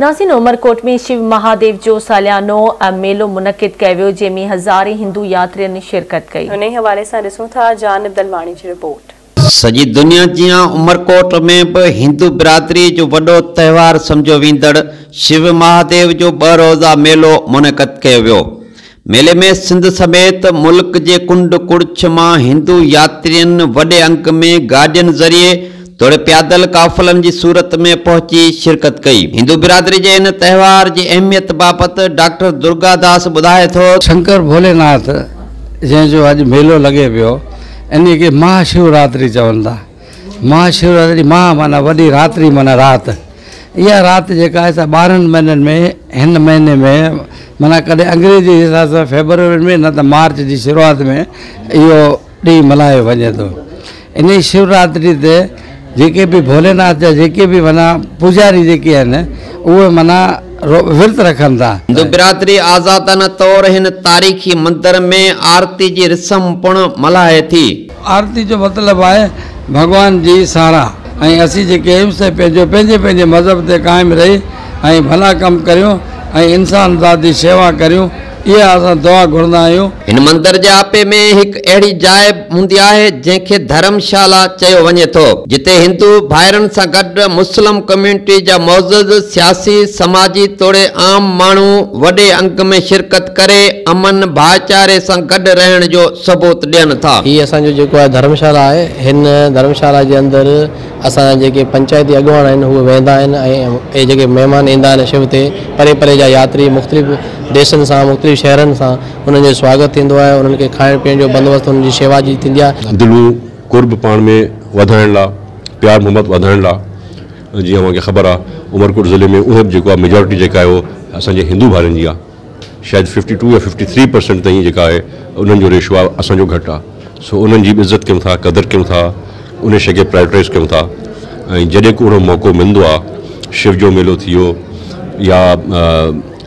ناظرين عمرڪوٽ ۾ شو مهاديو جو ساليانو ميلو منعقد ڪيو ويو جنهن ۾ هزارين هندو ياترين شرڪت ڪئي. انهي حوالي سان ڏسون ٿا جانب دلواڻي جي رپورٽ. سڄي دنيا جيان عمرڪوٽ ۾ به هندو برادري جو وڏو تهوار سمجهيو ويندڙ شو مهاديو جو ٻه روزه ميلو منعقد ڪيو ويو. ميلي ۾ سنڌ سميت ملڪ جي ڪنڊ ڪڙڇ مان هندو ياترين وڏي انگ ۾ گاڏين ذريعي توڙي پيادل قافلن جي صورت ۾ پهچي شرڪت ڪئي. هندو برادري جي ان تهوار جي اهميت بابت ڊاڪٽر درگا داس ٻڌائي ٿو. شنڪر ڀوليناٿ جنهن جو اڄ ميلو لڳي پيو انهي کي مها شوراتري چون ٿا. مها شوراتري مها معنيٰ وڏي راتري معنيٰ رات. اها رات جيڪا آهي سا 12 مهينن ۾ هن مهيني ۾ معنيٰ ڪڏهن انگريزي حساب سان فيبروري ۾ نه ته مارچ جي شروعات ۾ اهو ڏينهن ملهايو وڃي ٿو. انهي شوراتري تي جيڪي به ڀوليناٿ جا جيڪي به معنيٰ پوڄاري جيڪي آهن اهي معنيٰ ورت رکن ٿا. هندو برادري آزادانه طور هن تاريخي مندر ۾ آرتي جي رسم پڻ ملهائي ٿي. آرتي جو مطلب آهي ڀڳوان جي ساراهه ۽ اسين جيڪي آهيون سي پنهنجو پنهنجي پنهنجي مذهب تي قائم رهي ۽ ڀلا ڪم ڪريون ۽ انسان ذات جي شيوا ڪريون، اها اسان دعا گهرندا آهيون. هن مندر جي آپي ۾ هڪ اهڙي جاء هوندي آهي جنهن کي ڌرمشالا چيو وڃي ٿو، جتي هندو ڀائرن سان گڏ مسلم ڪميونٽي جا معزز سياسي، سماجي توڙي عام ماڻهو وڏي انگ ۾ شرڪت ڪري امن ڀائيچاري سان گڏ رهڻ جو ثبوت ڏين ٿا. هي اسان جو جيڪو آهي ڌرمشالا آهي، هن ڌرمشالا جي اندر اسان جا جيڪي پنچائتي اڳواڻ آهن اهي ويهندا آهن ۽ اهي جيڪي مهمان ايندا آهن شو تي پري پري جا ياتري مختلف ديشن سان مختلف شهرن سان انهن جو سواگت ٿيندو آهي، انهن کي کائڻ پيئڻ جو بندوبست انهن جي شيوا جي ٿيندي آهي. دلون قرب پاڻ ۾ وڌائڻ لا پيار محبت وڌائڻ لا جيئن اوهان کي خبر آ عمرڪوٽ ضلعي ۾ اهي به جيڪو آ ميجارٽي جيڪا آهي اهو اسان جي هندو ڀائرن جي آ شايد 52 يا 53% تائين جيڪا آهي انهن جو ريشو آ اسان جو گهٽ آ سو انهن جي به عزت ڪيون ٿا قدر ڪيون ٿا ان شيء کي پرائرٽائز ڪيون ٿا ۽ جڏهن ڪو اهڙو موقعو ملندو آ شو جو ميلو ٿي ويو يا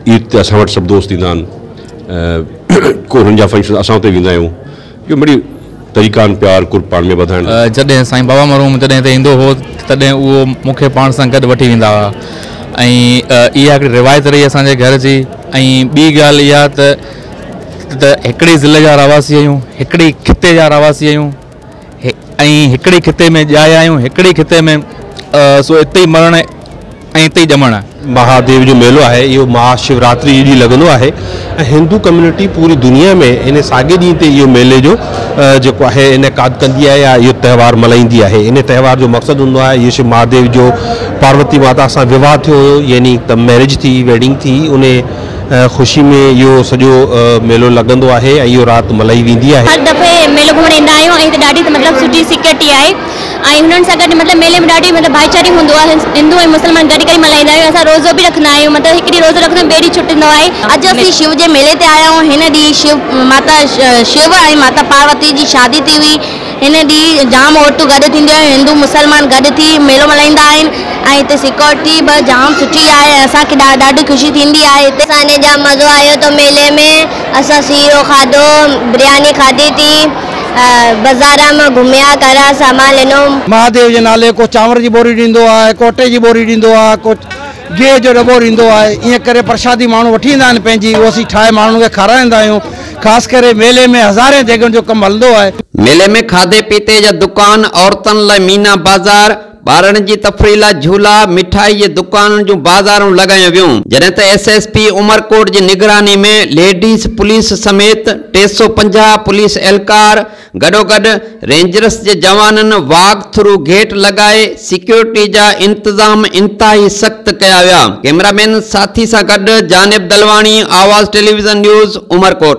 عيد تي اسان وٽ سڀ دوست ايندا آهن ڪو انهن جا فنڪشن اسان اتي ويندا آهيون اهو مڙئي طريقا آهن پيار قرب پاڻ ۾ وڌائڻ. جڏهن سائين بابا مرحوم جڏهن هتي ايندو هو تڏهن اهو مون کي پاڻ سان گڏ وٺي ويندا هئا ۽ اها هڪڙي روايت رهي اسان جي گهر جي ۽ ٻي ڳالهه اها ته ته هڪڙي ضلعي جا رهواسي آهيون هڪڙي خطي جا رهواسي آهيون ۽ هڪڙي خطي ۾ ڄايا آهيون هڪڙي خطي ۾ سو اتي ئي مرڻ ۽ اتي ئي ڄمڻ. مهاديو جو ميلو آهي اهو مها شوراتري جي ڏينهن لڳندو آهي ۽ هندو ڪميونٽي پوري دنيا ۾ ان ساڳي ڏينهن تي اهو ميلي جو جيڪو آهي انعقاد ڪندي آهي يا اهو تهوار ملهائيندي آهي ان تهوار جو مقصد هوندو آهي اهو شو مهاديو جو پاروتي ماتا سان وواهه ٿيو هيو يعني ته ميرج ٿي ويڊنگ ٿي ان خوشي ۾ اهو سڄو ميلو لڳندو آهي ۽ اهو رات ملهائي ويندي آهي. هر دفعي ميلو گهمڻ ايندا آهيون ۽ هتي ڏاڍي مطلب سٺي سيڪيورٽي آهي ۽ هنن سان گڏ مطلب ميلي ۾ ڏاڍي مطلب ڀائيچاري هوندو آهي هندو ۽ مسلمان گڏ ڪري ملهائيندا آهيون اسان روزو به رکندا آهيون مطلب هڪ ڏينهن روزو رکندا آهيون ٻئي ڏينهن ڇٽندو آهي. اڄ اسين شو جي ميلي تي آيا آهيون هن ڏينهن شو ماتا شو ۽ ماتا پاروتي جي شادي ٿي هئي هن ڏينهن جام عورتون گڏ ٿينديون آهن هندو مسلمان گڏ ٿي ميلو ملهائيندا آهن ۽ هتي سيڪيورٽي به جام سٺي آهي ۽ اسان کي ڏاڍي خوشي ٿيندي آهي هتي. اسان کي جام مزو آيو ته ميلي ۾ اسان سيرو کاڌو برياني کاڌي ٿي بازار مان گهميا ڪرا سامان لنو. مهاديو جي نالي ڪو چانور جي ٻوري ڏيندو آهي ڪو اٽي جي ٻوري ڏيندو آهي ڪو گيهه جو ڏٻو ڏيندو آهي ائين ڪري پرشادي ماڻهو وٺي ايندا آهن پنهنجي اهو اسين ٺاهي ماڻهن کي کارائيندا آهيون خاص ڪري ميلي ۾ هزارين ديڳن جو ڪم هلندو آهي. ميلي ۾ کاڌي پيتي جا دڪان، عورتن لاء مينا بازار، ٻارڙن جي تفريح لاء جهولا، مٺائي جي دڪانن جون بازارون لڳايون ويون، جڏهن ته ايس ايس پي عمرڪوٽ جي نگراني ۾ ليڊيز پوليس سميت 350 پوليس اهلڪار گڏوگڏ رينجرس جي جوانن واڪ ٿرو گيٽ لڳائي سيڪيورٽي جا انتظام انتهائي سخت ڪيا ويا. ڪئميرا مين ساٿي سان گڏ جانب دلواڻي، آواز ٽيليويزن نيوز، عمرڪوٽ.